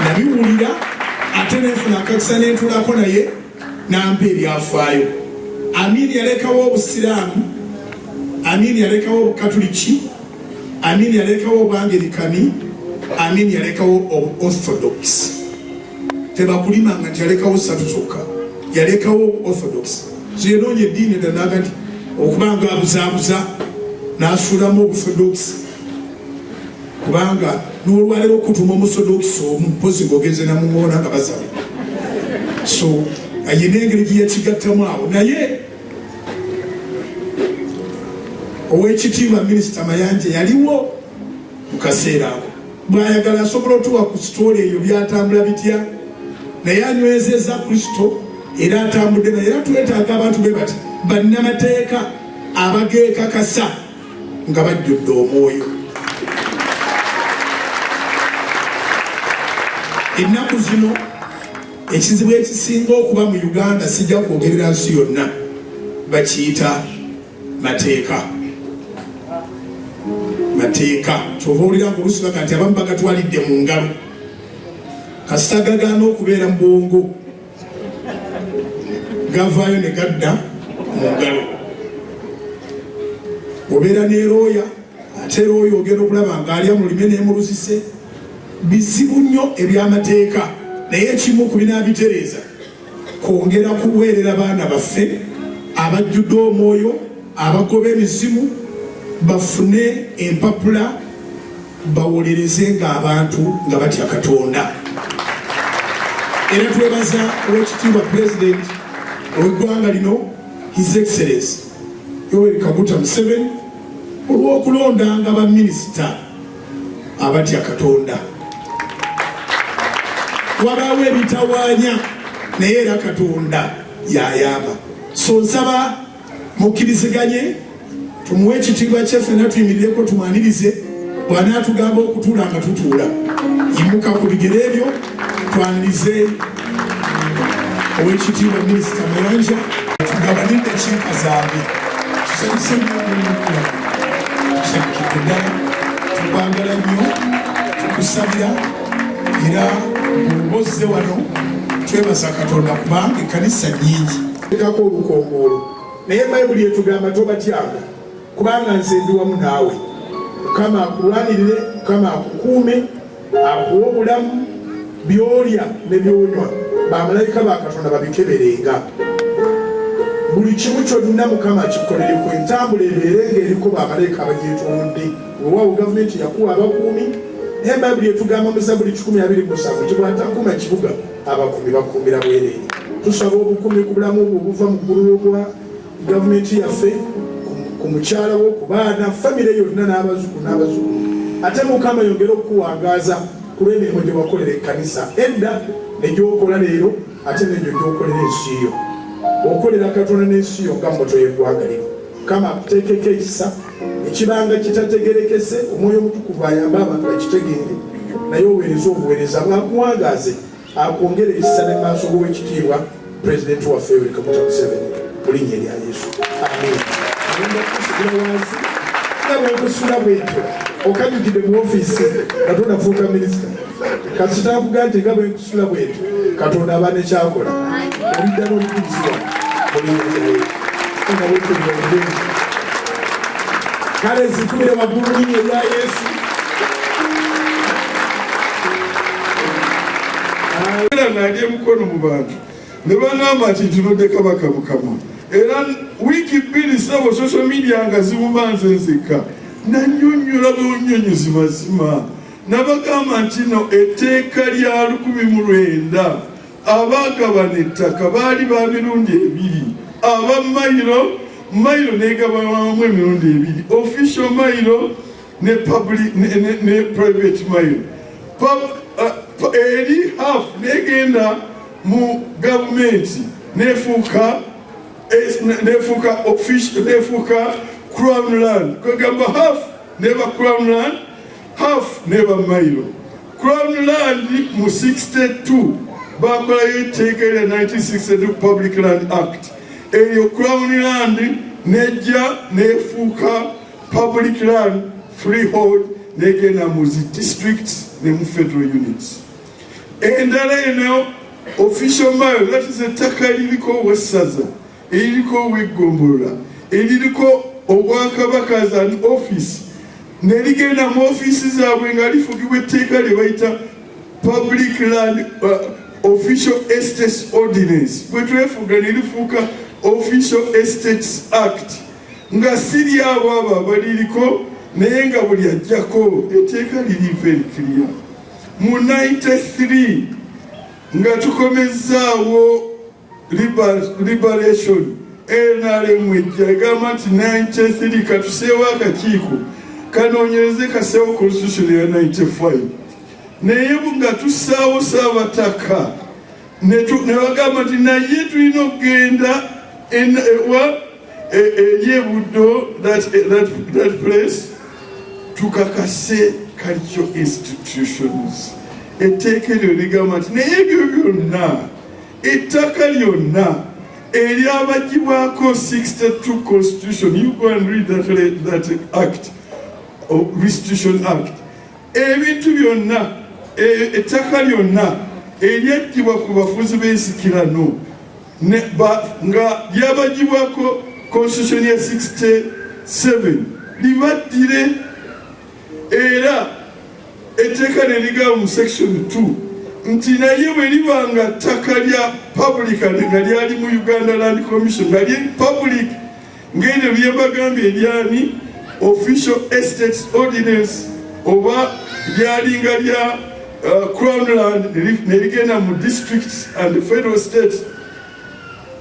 Nabiwulira ate nenfuna akakisa nentulako naye nampa ebyafaayo. Amini yalekawo Obusiraamu, Amini yalekawo Obukatuliki, Amini yalekawo Obwangerikani, Amini yalekawo Obuorthodox. Tebakulimanga nti yalekawo ssatu zokka, yalekawo Obuorthodox. So yanoonya eddiini endala naga nti okubanga abuzaabuza n'asuulamu Obuorthodox, kubanga n'olwaleero okutuma omusodokisi omu mpozi ng'ogenze namuŋoona nga basaba. So ayina engeri gye yakigattamu awo. Naye ow'ekitiibwa Minisita Mayanja yaliwo mu kaseera ako, bw'ayagala asobola otuwa ku sitoola eyo byatambula bitya, naye anywezezza Kristo era atambudde naye. Era twetaaga abantu be bati bannamateeka abageekakasa nga bajjudde omwoyo. Ennaku zino ekizibu ekisinga okuba mu Uganda, sijja kwogerera nsi yonna, bakiyita mateeka. Mateeka kyova owulira nga oluusi baga nti abamu bagatwalidde mu ngalo, kasita gagaana okubeera mu bwongo gavaayo ne gadda mu ngalo. Obeera ne looya, ate looya ogenda okulaba ng'alya mu lulimi n'emuluzise. Bizibu nnyo eby'amateeka, naye ekimu ku binaabitereeza kwongera kuweerera baana baffe abajjudde omwoyo abagoba emizimu bafune empapula bawolereze ng'abantu nga batya Katonda. Era twebaza owekitiibwa Pulezidenti ow'eggwanga lino, His Excellency Yoweri Kaguta Museveni, olw'okulondanga baminisita abatya Katonda. Wabaawo ebitawaanya, naye era Katonda yayamba. So nsaba mukkiriziganye tumuwe ekitiibwa kye, ffenna tuyimirireko tumwanirize. Bw'anaatugamba okutuula nga tutuula. Yimuka ku bigere ebyo twanirize owekitiibwa Minisita Mayanja. Tugabane eddakiika zange. Tusanyuse nnyo tusanyukidde ddala, tukwagala nnyo, tukusabira. Era bw'oba ozze wano twebaza Katonda kubanga ekkanisa nnyingi tekako olukongoolo, naye Bayibuli etugamba tobatyanga kubanga nze ndi wamu naawe. Mukama akulwanirire, Mukama akukuume, akuwe obulamu, by'olya ne by'onywa bamalayika ba Katonda babikeberenga. Buli kimu kyonna Mukama akikukolereko, entambula ebeere ng'eriko bamalayika abagyetoolodde. Weewaawo gavumenti yakuwa abakuumi, naye Bayibuli etugamba mu Zabbuli 127 nti bw'atakuuma kibuga abakuumi bakuumira bwereere. Tusaba obukuumi ku bulamu bwo obuva mu ggulu ogwa gavumenti yaffe, ku mukyala wo, ku baana, famire yonna n'abazuku n'abazuku. Ate Mukama yongere okukuwangaaza ku lw'emirimu gye wakolera ekkanisa edda ne gy'okola leero, ate n'egyo gy'okolera ensi yo. Okolera Katonda n'ensi yo nga mmoto y'eggwanga lino. Mukama akuteekeko ekisa ekibanga kitategerekese, Omwoyo Omutukuvu ayambe abantu bakitegeere, naye oweereze obuweereza bwakuwangaaze, akwongere ekisa ne maaso g'owekitiibwa Pulezidenti waffe Yoweri Kaguta Museveni, mu linnya erya Yesu, amiina. Agenda kukusitula wansi nga bwenkusula bwentyo, okajjukidde mu ofiisi nga tonafuuka minisita. Kasita akuga nti nga bwenkusula bwentyo, Katonda aba nekyakola, olidda n'olukulisibwa mu linnya lya Yesu. Nga bwetulira obulungi, kale zikubire waggulu linnya erya Yesu. Era nali emukono mu bantu ne baŋŋamba nti ntunudde Kabaka Mukama, era wiiki 2 sabo social media nga ziwuma nze nzekka nanyonnyola bunyonyozi mazima. Nabagamba nti no etteeka lya 1900 abaagabana ettaka baali ba mirundi ebiri, aba mayiro mayiro negabanwamu emirundi ebiri, official mayiro ne public ne private mayiro. Eri half negenda mu gavumenti nefuuka official, nefuuka crown land, kwegamba half neba crown land, half neba mayiro. Crown land mu 62 bakolayo etteeka erya 1962 Public Land Act, eyo crown land nejja nefuuka public land freehold, negenda mu zi districts ne mu federal units. Endala eno official mile, that is ettaka liriko owessaza, eririko ow'eggombolola, eririko obwakabaka as an office, ne ligenda mu ofiisi zaabwe nga lifugibwa etteeka lye bayita Public Land Official Estates Ordinance, bwe twefuga ne lifuuka Official Estates Act, nga si lyabo abo abaliriko, naye nga buli ajjako etteeka liri very clear. Mu 93 nga tukomezzaawo liberation, NRM ejja egamba nti 93 katuseewo akakiiko kanoonyereze kaseewo constitution ya 95. Naye nga tussaawo Saabataka, ne bagamba nti naye tulina okugenda ewa eri ebuddo, that place, tukakase cultural institutions. Etteeka eryo ligamba nti naye ebyo byonna, ettaka lyonna eryabagibwako 62 constitution, you go and read that act, Restitution Act, ebintu byonna, ettaka lyonna eryagibwa ku bafuzi b'ensikirano nga lyabagibwako constitution ya 67 libaddire. Era etteeka ne ligamba mu section 2 nti naye bwe liba nga ttaka lya public nga lyali mu Uganda Land Commission, nga lyeri public, ng'eryo lyembagambye eryani Official Estates Ordinance, oba lyalinga lya Crown land ne ligenda mu districts and federal states,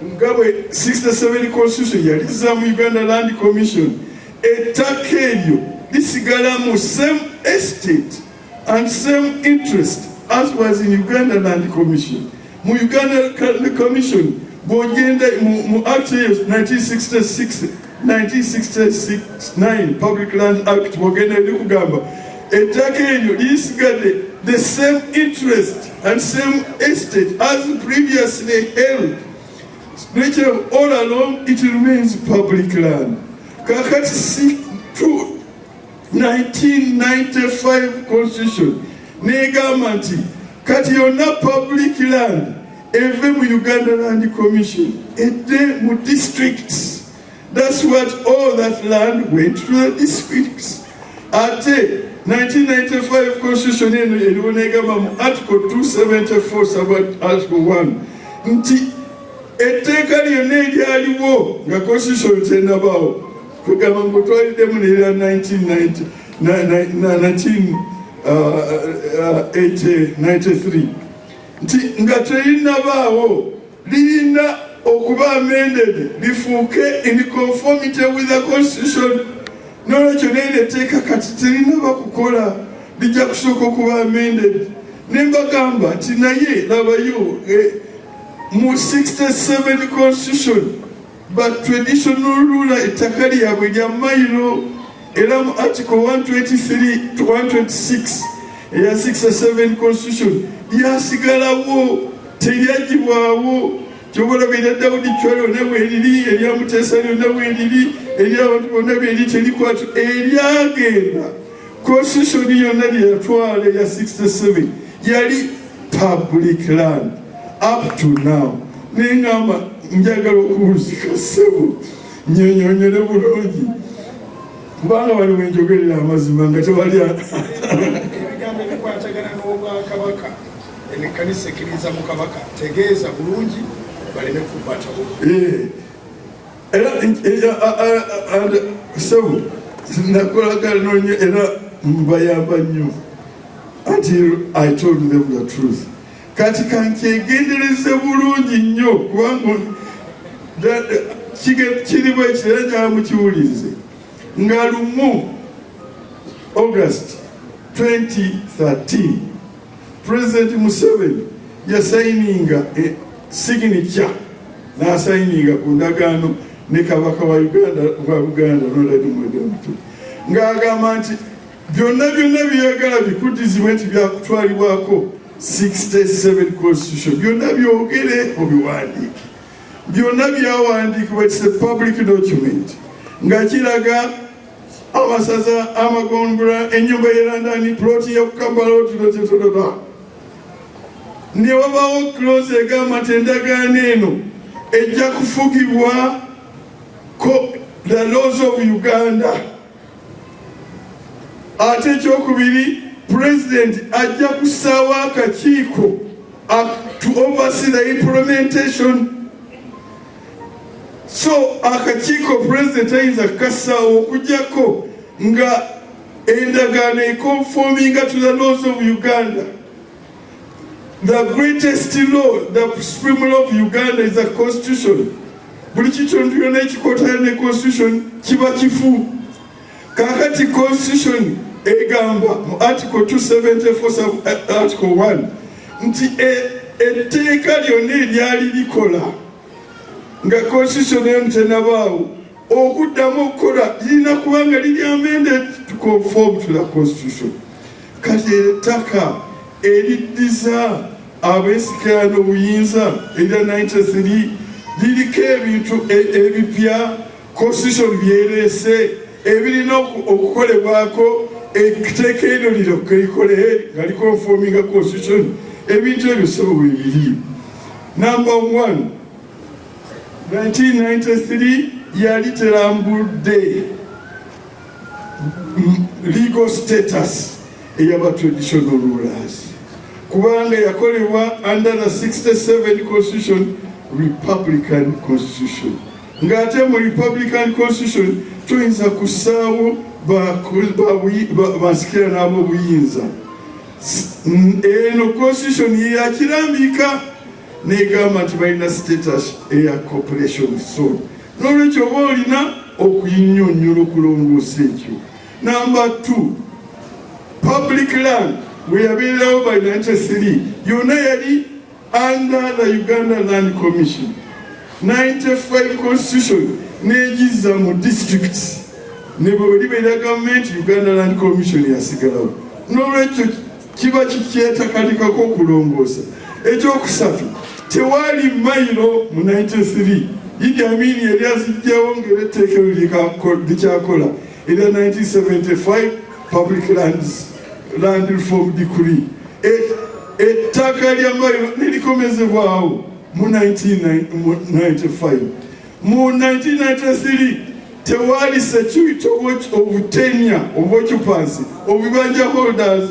nga bwe 67 constitution yalizza mu Uganda Land Commission, ettaka eryo lisigala mu same estate and same interest as was in Uganda Land Commission. Mu Uganda Land Commission bw'ogenda mu act eyo 1966, 1969 Public Land Act, bw'ogenda eri kugamba ettaka eryo lisigadde the same interest and same estate as previously held. Nekyo all along it remains public land. Kakati si 1995 constitution negamba nti kati yonna public land eve mu Uganda Land Commission edde mu districts. That's what all that land went to the districts. Ate 1995 constitution eno eriwo negamba mu article 274 sub article 1 nti etteeka lyonna eryaliwo nga constitution tenabaawo, kugamba ngaotwaliddemu nerya 1993, nti nga terinabaawo lirina okuba amended lifuuke in conformity with the constitution. Nolwekyo neeryo etteeka kati terinaba kukola, lijja kusooka okuba amended. Nembagamba nti naye labayo mu 67 constitution, but traditional ruler ettaka lyabwe lya mayiro, era mu article 123 to 126 eya 67 constitution lyasigalawo, teryagibwawo. Kyobalaba erya Dawudi Chwa lyonna bweriri, erya Muteesa lyonna bweriri, eryabantu bonna bweri, terikwatu. Eryagenda constitution yonna lyeyatwala eya 67 yali public land up to now. Neŋŋamba njagala okuwuzika ssebo nyonyonyole bulungi, kubanga bali wenjogerera amazima nga tewali. Ebigambo ebikwatagana n'obwakabaka, ekkanisa ekkiriza mu kabaka, tegeeza bulungi baleme kukwatawo. Era sebo nakolagano nnyo era mbayamba nnyo until I told them the truth. Kati kankyegendereze bulungi nnyo, kubanga kirimu ekirera njala mukiwulirize. Nga lumu August 2013 President Museveni yasayininga signature, n'asayininga ku ndagaano ne kabaka wa Uganda, wa Buganda, Ronald Muwenda Mutebi, ng'agamba nti byonna byonna byeyagala bikuddizibwe, nti byakutwalibwako 67 constitution, byonna byogere obiwandiike, byonna byawandiikibwa, it's a public document, nga kiraga amasaza, amagombolola, ennyumba y'erandani, ploti ya Kampala. Ne wabaawo clause egamba nti endagaano eno ejja kufugibwa ko the laws of Uganda. Ate ekyokubiri, Pulezidenti ajja kussaawo akakiiko to oversee the implementation. So akakiiko Pulezidenti ayinza kukassaawo okuggyako nga endagaano econforminga to the laws of Uganda. The greatest law, the supreme law of Uganda is the constitution. Buli kitundu kyonna ekikontana ne constitution kiba kifu. Kakati constitution egamba mu article 274 sub article 1 nti etteeka lyonna eryali likola nga constitution eno tenabaawo okuddamu okukola lirina kubanga liri amended to conform to the constitution. Kati ettaka eriddiza abeesikirana obuyinza erya 93 liriko ebintu ebipya constitution byereese ebirina okukolebwako, etteeka eryo liryoke likole nga liconforminga constitution. Ebintu ebyo, sebo, bwebiri. Number one, 1993 yali terambudde legal status eyaba traditional rulers, kubanga yakolebwa under the 67 constitution, republican constitution, ng'ate mu republican constitution tuyinza kussaawo basikira n'ab'obuyinza. Eno constitution yeyakirambika negamba nti balina status eya corporation. So nolwekyo oba olina okuyinyonyola okulongoosa ekyo. Number two, public land weyabeererawo by 93 yonna yali under the Uganda Land Commission. 95 constitution negiza mu districts, ne bwe libeera gavumenti, Uganda Land Commission yasigalawo. Nolwekyo kiba kikyetakalikako okulongoosa. Ekyokusatu, tewaali mayiro mu 93. Idi Amin yali azijjawo ngera etteekero likyakola erya 1975 Public Lands Land Reform Decree. Ettaka lya mayiro nerikomezebwawo mu 1995. Mu 1993 tewaali security of tenure of occupancy of bibanja holders,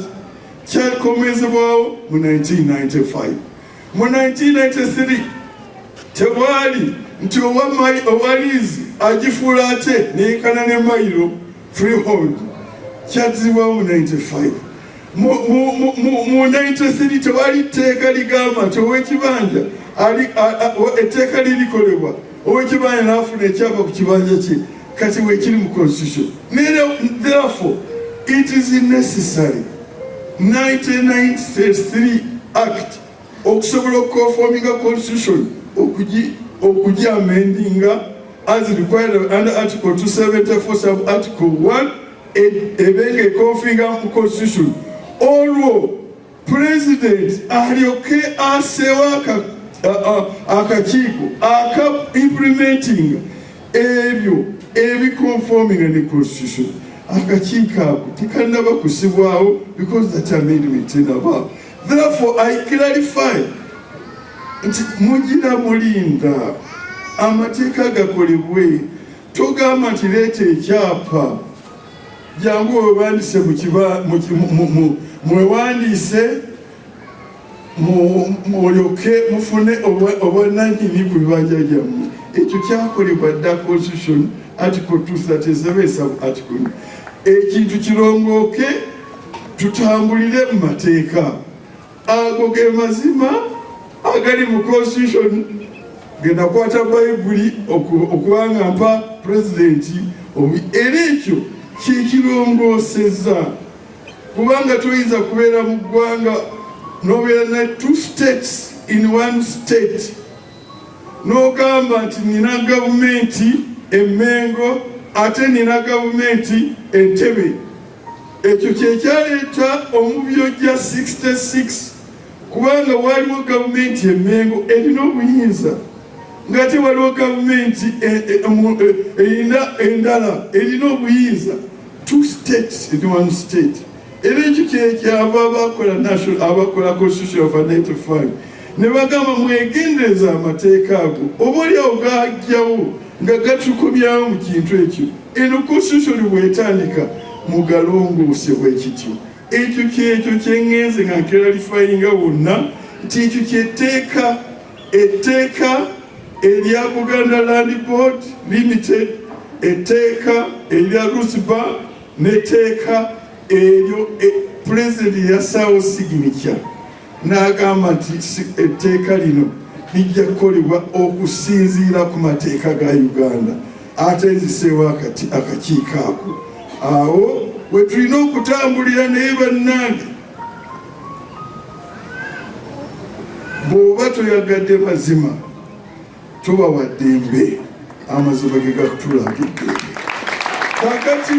kyakomezebwawo mu 1995. Mu 1993 tewaali nti owa liizi agifuula ate neyenkana ne mayiro freehold, kyazibwawo mu 95. Mu 93 tewali tteeka ligamba nti owekibanja etteeka lirikolebwa owekibanja n'afuna ekyapa ku kibanja kye. Kati wekiri mu constitution. Therefore it is necessary 1993 act okusobola okuconforminga constitution, okugi amendinga as required under article 274 sub article 1, ebenga econforminga mu constitution. Olwo president alyoke asewo akakiiko aka implementing ebyo ebiconforminga ne constitution. Akakiiko ako tekanaba kusibwawo because that amendment tenabaawo. Therefore I clarify nti mugira mulinda amateeka gakolebwe. Togamba nti leeta ekyapa, jangu wewandiise mwewandiise, mulyoke mufune obwannannyini ku bibanja byammwe. Ekyo kyakolebwa dda, constitution article 237 sub article. Ekintu kirongooke, tutambulire mu mateeka. Ago ge mazima agali mu constitution genakwata Bayibuli okubanga mpa pulezidenti. Era ekyo kyekirongooseza, kubanga toyinza kubeera mu ggwanga nobeera ne two states in one state, n'ogamba nti nina gavumenti Emmengo ate nina gavumenti Entebe. Ekyo kyekyaleeta omubyo gya 66, kubanga waliwo gavumenti Emmengo erina obuyinza, ngate waliwo gavumenti erina endala erina obuyinza. Two states in one state. Era ekyo kyekyava abakola national, abakola Constitution of 95, ne bagamba mwegendereza amateeka ago, oba oliawo gajjawo nga gatukomyawo mu kintu ekyo. Eno constitution bwetandika mugalongoose bwe kityo. Ekyo kyekyo kyeŋŋenze nga nclarifyinga wonna nti ekyo kyetteeka, etteeka erya Buganda Land Board Limited, etteeka erya RUSBA, n'etteeka eryo Pulezidenti yassaawo signature n'agamba nti etteeka lino lijja kukolebwa okusinziira ku mateeka ga Uganda, ate nziseewo akakiiko ako. Awo we tulina okutambulira. Naye bannange, bw'oba toyagadde mazima, toba wa ddembe. Amazima ge gakutulaga eddembe. Kakati